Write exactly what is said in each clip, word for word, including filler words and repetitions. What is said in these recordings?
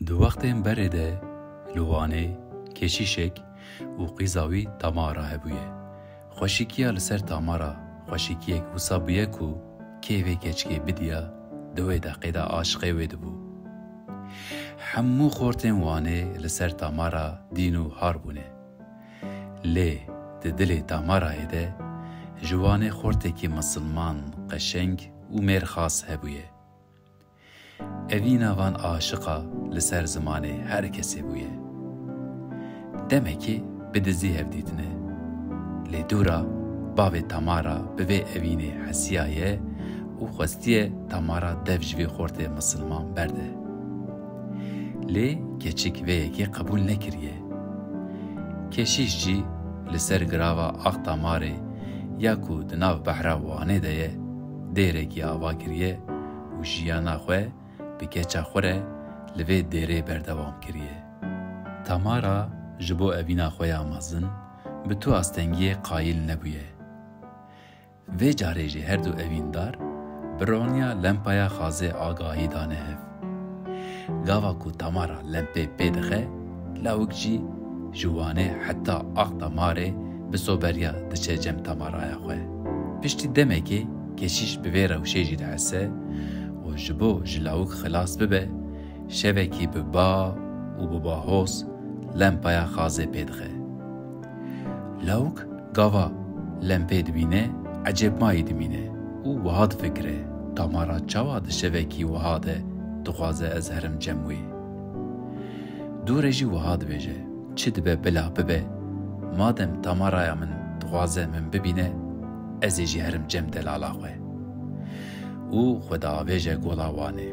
Di wextên berê de li Wanê keşîşek û qîza wî Tamara hebûye. Xweşikiya li ser Tamara xweşikiyek wisa bûye ku kê vê keçikê bidiya, di wê deqê de aşiqê wê dibû. Hemû xortên Wanê li ser Tamara dîn û har bûne. Lê di dilê Tamarayê de ji Wanê xortekî misilman, qeşeng û mêrxas hebûye. Evîna van aşiqa li ser zimanê her kesê bûye. Demekê bi dizî hev dîtine. Lê dûra bavê Tamara bi vê evînê hesiyaye û xwestiye Tamara dev ji vê xortê misilman berde. Lê keçik vê yekê qebûl nekiriye. Keşîş jî li ser girava Ax Tamarê ya ku di nav behra Wanê de ye, dêrekî ava kiriye û jiyana xwe bi keça xwe re li vê dêrê berdewam kiriye. Tamara ji bo evîna xwe ya mezin bi tu astengiyê qayîl nebûye. Vê carê jî her du evîndar bi roniya lempaya xazê agahî dane hev. Gava ku Tamara lempê pê dixe, lawik jî ji Wanê heta Ax Tamarê bi soberiya diçe cem Tamaraya xwe. Piştî demekê keşîş bi vê rewşê jî dihese û ji bo ji lawik xilas bibe, şevekî bi ba û bi bahoz lempaya xazê pê dixe. Lawik gava lempê dibîne, ecêbmayî dimîne û wiha difikire, Tamara çawa di şevekî wiha de dixwaze ez herim cem wê? Dûre jî wiha dibêje, çi dibe bila bibe, madem Tamaraya min dixwaze min bibîne, ez ê jî herim cem delala xwe. Û xwe diavêje gola Wanê.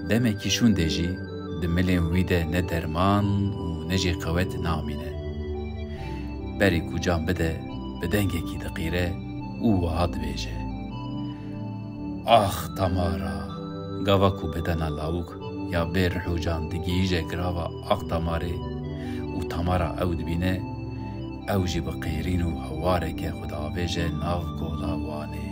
Demekî şûnde jî di milên wî de ne derman û ne jî qewet namîne. Berî ku can bide, bi dengekî diqîre û wiha dibêje, Ax Tamara! Gava ku bedena lawik ya bê rih û can digihîje girava Ax Tamarê û Tamara ew dibîne, ew jî bi qêrîn û hewareke xwe diavêje nav gola Wanê.